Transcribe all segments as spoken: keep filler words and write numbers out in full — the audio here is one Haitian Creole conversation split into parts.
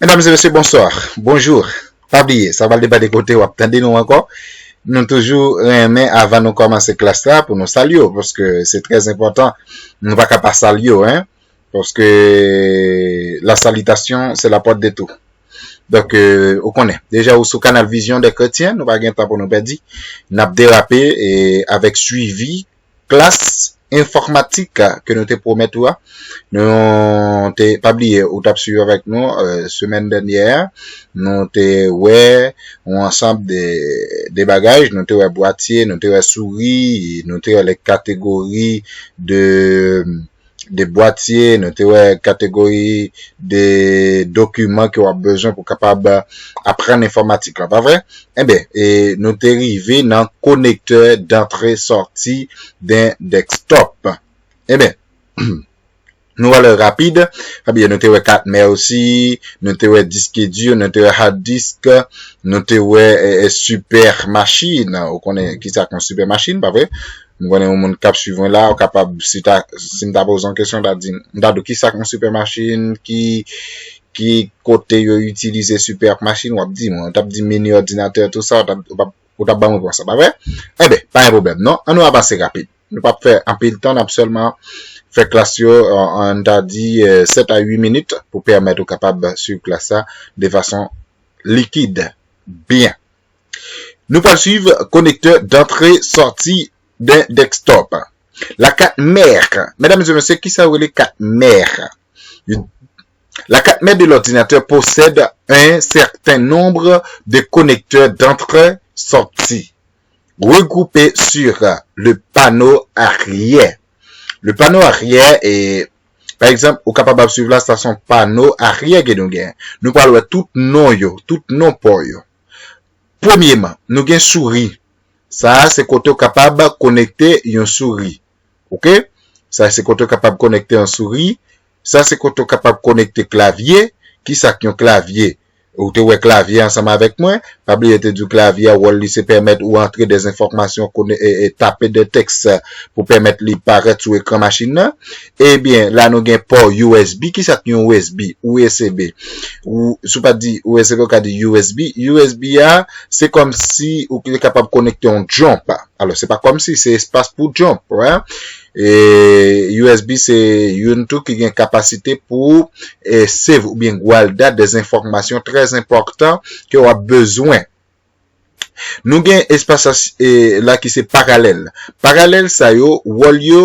Medam e mesye, bonswa, bonjou. Pa bliye, sa pral depann de kote w ap tande nou ankò. Nou toujou renmen, avan nou kòmanse klas la, pou nou salye w, paske se trè enpòtan. Nou pa ka pa salye w, en. Paske la salutation, c'est la porte de tout. Donk, euh, ou konnen, deja ou sou Kanal Vizyon dè Kretyen, nou pa gen tan pou nou pèdi. N ap derape e avèk swivi klas enfòmatik ke nou te pwomèt ou a. Nou te, pa bliye, ou t ap swiv avèk nou, euh, semèn dènyè a. Nou te wè yon ansanm de, de bagay. Nou te wè bwatye, nou te wè souri, nou te wè les catégories de, de bwatye, nou te wè kategori de dokiman ke w ap bezwen pou kapab aprann enfòmatik la, pa vre? Enben, e nou te rive nan konektè dantre sòti d'un desktop. Enben, nou ale rapid. Ebyen, nou te wè kat mè osi, nou te wè disk di, nou te wè hard disk, nou te wè e, e, sipè machin. Ou konnen ki sa k yon sipè machin, pa vre? M konnen yon moun k ap swiv mwen la, ou kapab, si ta, si m ta poze yon kesyon, m ta di, m ta di w ki sa k yon sipè machin, ki, ki kote yo itilize sipè machin, w ap di mwen, ou t ap di mini òdinatè, tou sa, ou t ap, ou t ap, ou t ap ban mwen repons la, pa vre? Enben, pa gen pwoblèm, non? Ann nou avanse rapid. Nou p ap fè anpil tan, n ap sèlman fè klas yo, an, an ta di, euh, sèt a uit minit pou pèmèt ou kapab swiv klas la de fason likid, byen. Nou pral swiv konektè dantre sòti d'un desktop. La kat mè, medam e mesye, ki sa yo rele kat mè? La carte mère de l'ordinateur possède un certain nombre de connecteurs d'entrée sortie regroupés sur le panneau arrière. Le panneau arrière est, pa egzanp, ou kapab ap swiv la, sa se yon pano aryè ke nou gen. Nou pral wè tout non yo, tout non pò yo. Premyeman, nou gen souri. Sa a se kote w kapab konekte yon souri. Oke? Sa se kote w kapab konekte yon souri. Sa se kote w kapab konekte klavye. Kisa k yon klavye? Ou te wè klavye ansanm avèk mwen. Pa bliye te di w klavye a, wòl li se pèmèt ou antre de enfòmasyon, kone-, e, e, tape de tèks pou pèmèt li parèt sou ekran machin nan. Ebyen, la nou gen pò U S B. Kisa k yon U S B? U S B. Ou, si w pa di U S B, ou ka di U S B. U S B a, se kòmsi ou te kapab konekte yon jump. Alò, se pa kòmsi, se espas pou jump, wè. E U S B se youn tou ki gen kapasite pou, e, save oubyen gwalda de enfòmasyon trè enpòtan ke w ap bezwen. Nou gen espas la, e, la ki se paralèl. Paralèl sa yo, wòl yo,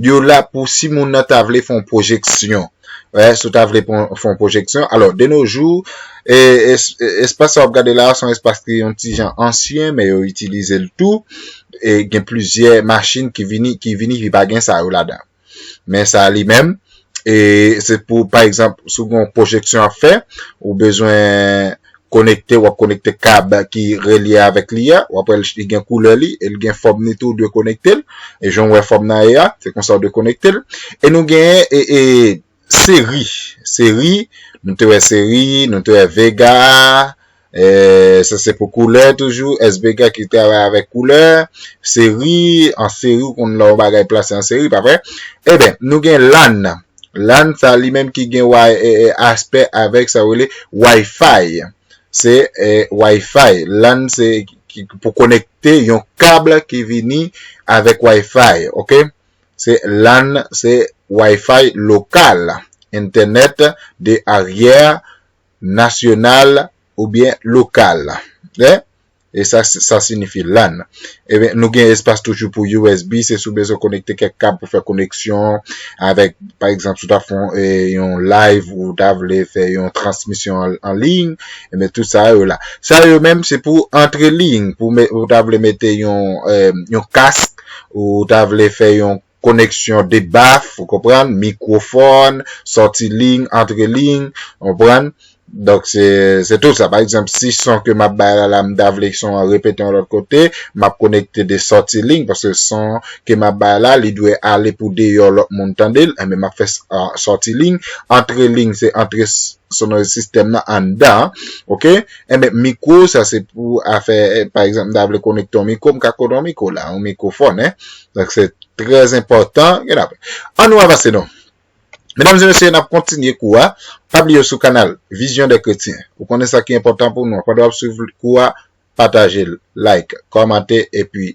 yo la pou si moun nan ta vle fè yon pwojeksyon. Wè, si w ta vle pon-, fè yon pwojeksyon. Alò, de nos jours, e, es-, e, espas sa w ap gade la a, se yon espas ki yon ti jan ansyen, men yo itilize l tou. E gen plizyè machin ki vini, ki vini, ki pa gen sa yo ladan. Men sa li menm, e se pou, pa egzanp, si w gen yon pwojeksyon ap fè, ou bezwen konekte, w ap konekte kab ki relye avèk li a, w ap wè li gen koulè li, e li gen fòm li tou, ou dwe konekte l. E jan w wè fòm nan ye a, se konsa w dwe konekte l. E nou gen, e, e, seri. Seri, nou te wè seri, nou te wè Vega, e, sa se pou koulè toujou, S Vega ki travay avèk koulè, seri, an seri, ou konn lè yon bagay plase an seri, pa vre? Ebyen, nou gen LAN. LAN, sa li menm ki gen wi-, e, e, aspè avèk sa yo rele Wi-Fi. Se, e, Wi-Fi. LAN, se ki, pou konekte yon kab ki vini avèk Wi-Fi, oke? Se LAN, se Wi-Fi lokal, Internet de Arrière National oubyen Lokal. E, e sa, sa siyifi LAN. Ebyen, nou gen espas toujou pou U S B, se si w bezwen konekte kèk kab pou fè koneksyon avèk, pa egzanp, si w ta fè yon, e, yon live ou ta vle fè yon transmisyon an, an liy, ebyen, tout sa yo la. Sa yo menm, se pou antre liy, pou me-, ou ta vle mete yon, e, yon kask, ou ta vle fè yon koneksyon de baf, ou konprann, mikwofòn, sòti liy, antre liy, ou konprann. Donk, se, se tout sa. Pa egzanp, si son ke m ap bay la, la, m ta vle son an repete yon lòt kote, m ap konekte de sòti liy, paske son ke m ap bay la, li dwe ale pou deyò lòt moun tande l, enben, m ap fè s-, a, sòti liy, antre liy, se antre s-, sonori sistèm nan anndan, oke? Enben, mikwo, sa se pou afè, e, pa egzanp, m ta vle konekte yon mikwo, m ka konekte yon mikwo la, yon mikwofòn, en. Donk, se trè enpòtan. Gen apre. Ann nou avanse non. Medam e mesye, n ap kontinye kou a. Pa bliye sou kanal Vision des Chrétiens. Ou konnen sa ki enpòtan pou nou. Pandan w ap swiv kou a, pataje l, like, kòmante, epi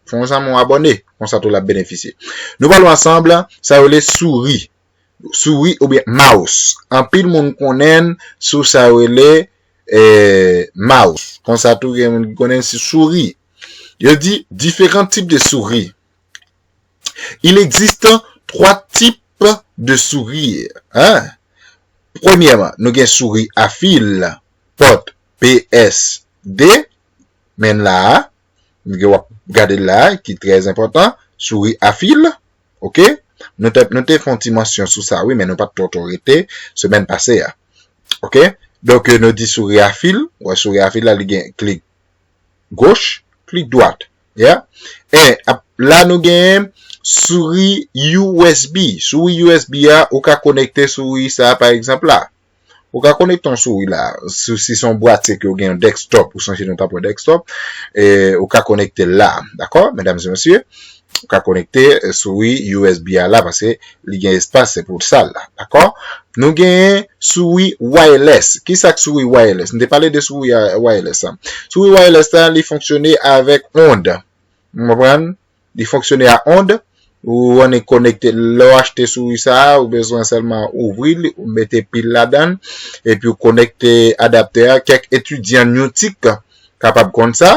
fè yon zanmi w abòne. Konsa tou l ap benefisye. Nou pral wè ansanm, sa yo rele souri. Souri oubyen mouse. Anpil moun konnen sou sa yo rele eh, mouse. Konsa tou gen moun ki konnen sou souri. Yo di différents types de souris. Il existe trois types de sourire. Hein? Premyèman, nou gen souri a fil, pòt P S D, men la a, nou gen w ap gade la a, ki trè enpòtan, souri a fil, oke? Nou te, nou te fè yon ti mansyon sou sa, wi, men nou pa t twò twò rete semèn pase a. Oke? Donk, nou di souri a fil, wè souri a fil la, li gen klik goch, klik dwat. Yeah? E ap, la nou gen souri U S B. Souri U S B a, ou ka konekte souri sa, pa egzanp la. Ou ka konekte yon souri la. Si, si se yon bwatye ke ou gen yon desktop, ou sonje nou t ap wè desktop, e, ou ka konekte l la. Dakò, medam e mesye? Ou ka konekte eh, souri U S B a la, paske li gen espas, se pou sa l la. Dakò? Nou gen souri wireless. Ki sa k souri wireless? Nou te pale de souri a- wireless la. Souri wireless la, li fonksyone avèk ond. Ou konprann? Li fonksyone a ond. Ou annik konekte, lè w achte souri sa a, ou bezwen sèlman ouvri l, ou mete pil ladan l, epi ou konekte adaptè a. Kèk etidyan Newtek kapab konn sa.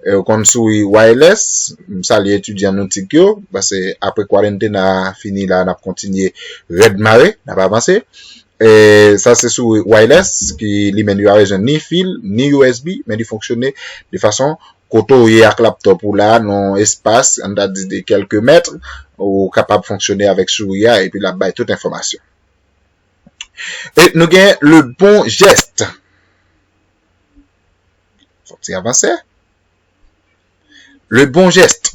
Eh, ou konn souri wireless, m salye etidyan Newtek yo, paske apre kwarantèn nan fini la, n ap kontinye rèd mare, n ap avanse. Eh, sa se souri wireless, ki li menm li pa bezwen ni fil, ni U S B, men li fonksyone de fason kote w ye ak laptop ou la, nan espas, ann ta di de kèlke mèt, ou kapab fonksyone avèk souri a, epi l ap bay tout enfòmasyon. E nou gen le bon geste. Fò ti avanse. Le bon geste.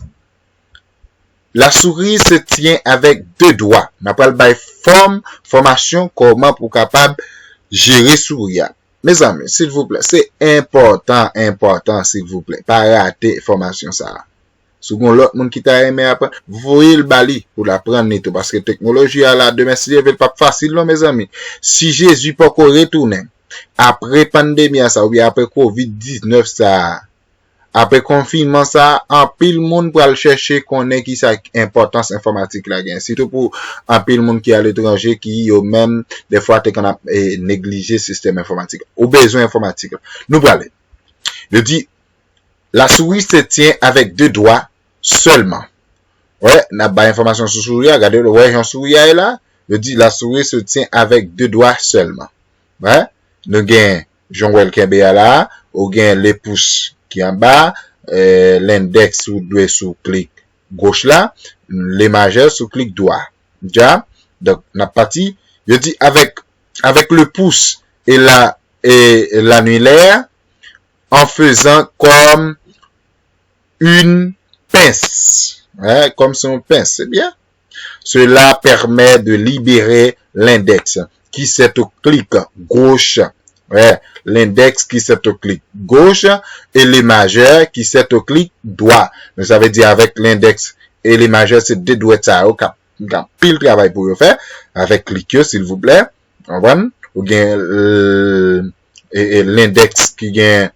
La souris se tyen avèk de dwa. N ap pral bay fòm, fòmasyon, kòman pou w kapab jere souri a. Mezanmi, silvouplè, se enpòtan, enpòtan, silvouplè. Pa rate fòmasyon sa a. Si w gen lòt moun ki ta renmen aprann, voye l ba li pou l aprann li tou. Paske teknoloji a la, demen, si Dye vle, l p ap fasil non, mezanmi. Si Jezi poko retounen, apre pandemi a sa, oubyen apre kovid diznèf sa a, apre konfinman sa a, anpil moun pral chèche konnen ki sa enpòtans enfòmatik la gen. Sitou pou anpil moun ki aletranje, ki yo menm, defwa, te konn ap eh, neglije sistèm enfòmatik. Ou bezwen enfòmatik la. Nou prale. Yo di, la souris se tyen avèk de dwa sèlman. Wè, n ap bay enfòmasyon sou souri a, gade, wè jan souri a ye la. Yo di, la souris se tyen avèk de dwa sèlman. Wè, nou gen jan w wè l kenbe a la, ou gen le pous ki anba, eh, lendèks ou dwe sou klik goch la, le majè sou klik dwa. Dja, donk, n ap pati, yo di avèk, avec le pouce et la, et l'annulaire, en faisant comme une pince. Hein, comme c'est une pince, c'est bien. Cela permet de libérer l'index qui se clic gauche. Ouais, l'index qui se clic gauche et le majeur qui se clic droit. Donc, ça veut dire avec l'index et le majeur, c'est deux doigts ça, ok. Gen anpil travay pou yo fè avèk klik yo, silvouplè. Konprann? Ou gen l- e- e lendèks ki gen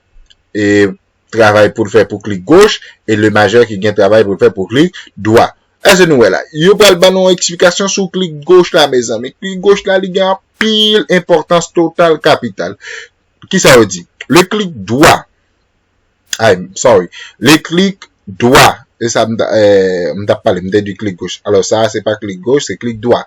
e travay pou l fè pou klik goch e le majè ki gen travay pou l fè pou klik dwa. Èske nou wè la? Yo pral ban nou yon eksplikasyon sou klik goch la, mezanmi. Klik goch la, li gen anpil enpòtans total kapital. Kisa yo di? Le clic droit. Ay, sorry. Le clic droit. E sa m t ap pale, m te di klik goch. Alò, sa a se pa klik goch, se klik dwa.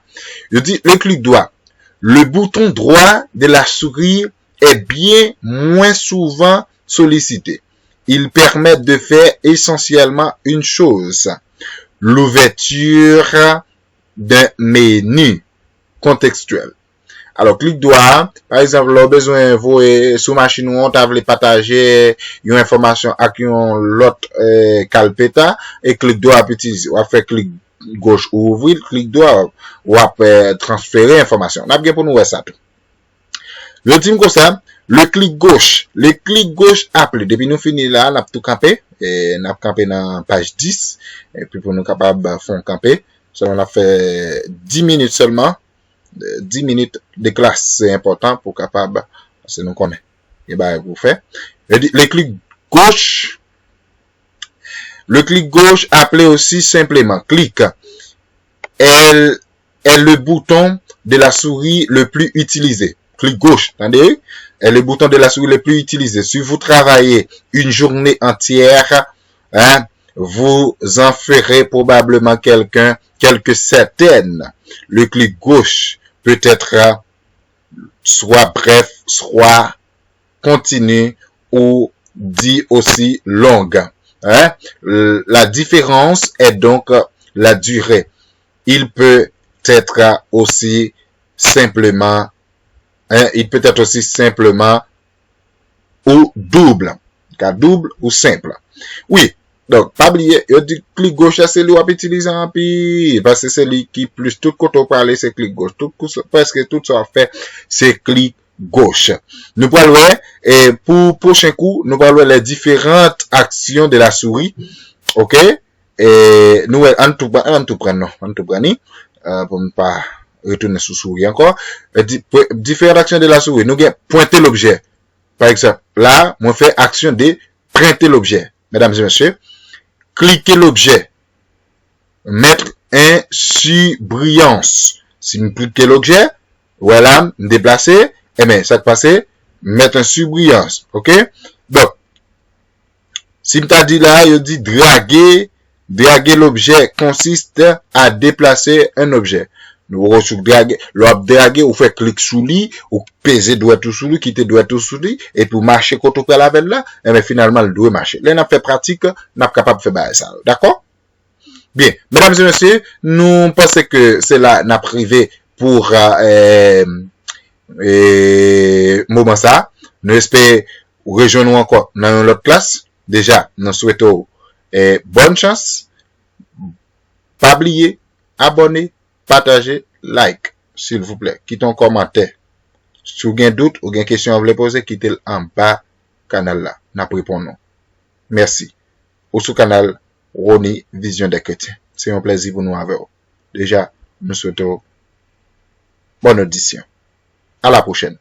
Yo di, le clic droit. Le bouton droit de la souris est bien moins souvent sollicité. Il permet de faire essentiellement une chose, l'ouverture d'un menu contextuel. Alò, klik dwa a, pa egzanp, lè w bezwen voye sou machin ou an, w ta vle pataje yon enfòmasyon ak yon lòt eh, kalpeta, e klik dwa w ap itilize. W ap fè klik goch ou ouvri l, klik dwa w ap eh, transfere enfòmasyon. N ap gen pou nou wè sa tou. Yo di m konsa, le clic gauche, le clic gauche appelé. Depi nou fini la, n ap tou kanpe, e n ap kanpe nan paj dis, epi pou nou kapab fè yon kanpe. Sèlman n ap fè dis minit sèlman. dis minit de klas, se enpòtan pou kapab, paske nou konnen gen bagay pou fè. Yo di, le clic gauche, le clic gauche, appelé aussi simplement clic, est, est le bouton de la souris le plus utilisé. Clic gauche, tande, est le bouton de la souris le plus utilisé. Si vous travaillez une journée entière, hein, vous en ferez probablement quelqu'un, quelques centaines. Le clic gauche peut être soit bref, soit continu ou dit aussi longue. Hein? La différence est donc la durée. Il peut être aussi simplement, hein, il peut être aussi simplement ou double. Ka double ou simple. Wi, donk, pa bliye, yo di klik goch la, se li w ap itilize anpil, paske se li ki plis, tout kote w prale, se klik goch. Tout, prèske tout sa w ap fè, se klik goch. Nou pral wè, e pou pwochen kou, nou pral wè les différentes actions de la souris. Ok? E nou wè, ann tou, ann tou pran non, ann tou pran ni, euh, pou m pa retounen sou souri ankò. Euh, di, pwe- différentes actions de la souris. Nou gen pointe l'objet. Pa egzanp, la, mwen fè action de pointe l'objet. Mesdames et messieurs, cliquez l'objet. Mettre en surbrillance. Si m klike l'objet, wè la, m deplase, e ben, sa k pase, mettre en surbrillance. Ok? Donk, si m ta di la, yo di draguer, draguer l'objet consiste à déplacer un objet. Nou poko sou drage, lè w ap drage, ou fè klik sou li, ou peze dwèt ou sou li, kite dwèt ou sou li, epi ou mache kote w pral avè l la, enben finalman l dwe mache. Lè n ap fè pratik, n ap kapab fè bagay sa yo. Dakò? Byen, medam e mesye, nou panse ke se la n ap rive pou, euh, euh, moman sa. Nou espere rejwenn ou ankò nan yon lòt klas. Deja, nou swete w, eh, bòn chans. Pa bliye, abòne, pataje, like, silvouplè. Kite yon kòmantè. Si w gen dout, ou gen kesyon w vle poze, kite l anba kanal la. N ap reponn ou. Mèsi. Ou sou kanal Rony Vision des Chrétiens. Se yon plèzi pou nou avè w. Deja, nou swete w bòn odisyon. A la pwochèn.